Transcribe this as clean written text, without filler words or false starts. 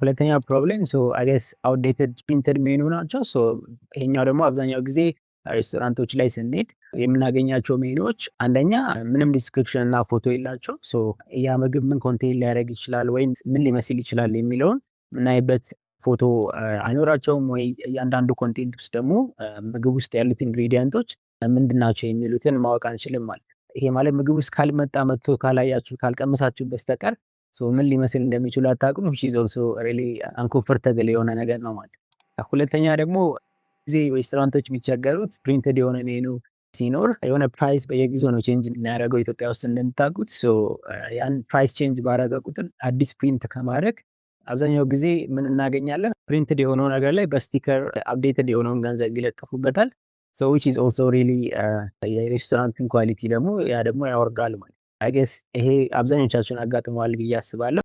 ሁለተኛ problem, so I guess, outdated printed menu ናቸው። So ይሄኛው ደግሞ አብዛኛው ጊዜ ሬስቶራንቶች ላይ ስንሄድ የምናገኛቸው ሜኑዎች አንደኛ ምንም description እና ፎቶ የላቸውም። So ያ ምግብ ምን contain ሊያደርግ ይችላል ወይም ምን ሊመስል ይችላል የሚለውን የምናይበት ፎቶ አይኖራቸውም። ወይ እያንዳንዱ content ውስጥ ደግሞ ምግብ ውስጥ ያሉት ingredient ኦች ምንድን ናቸው የሚሉትን ማወቅ አንችልም ማለት። ይሄ ማለት ምግብ ውስጥ ካልመጣ፣ መጥቶ ካላያችሁ፣ ካልቀመሳችሁ በስተቀር ምን ሊመስል እንደሚችሉ አታውቁም። Which is also really uncomfortable የሆነ ነገር ነው ማለት። ሁለተኛ ደግሞ ጊዜ ሬስቶራንቶች የሚቸገሩት printed የሆነ ሜኑ ሲኖር የሆነ price በየጊዜው ነው change የሚያደርገው ኢትዮጵያ ውስጥ እንደምታውቁት። ያን price change ባረገ ቁጥር አዲስ print ከማድረግ አብዛኛው ጊዜ ምን እናገኛለን? Printed የሆነው ነገር ላይ በ sticker updated የሆነውን ገንዘብ ይለጥፉበታል። Which is also really የሬስቶራንትን quality ደግሞ ያ ደግሞ ያወርዳል ማለት። I guess ይሄ አብዛኞቻችን አጋጥመዋል ብዬ አስባለሁ።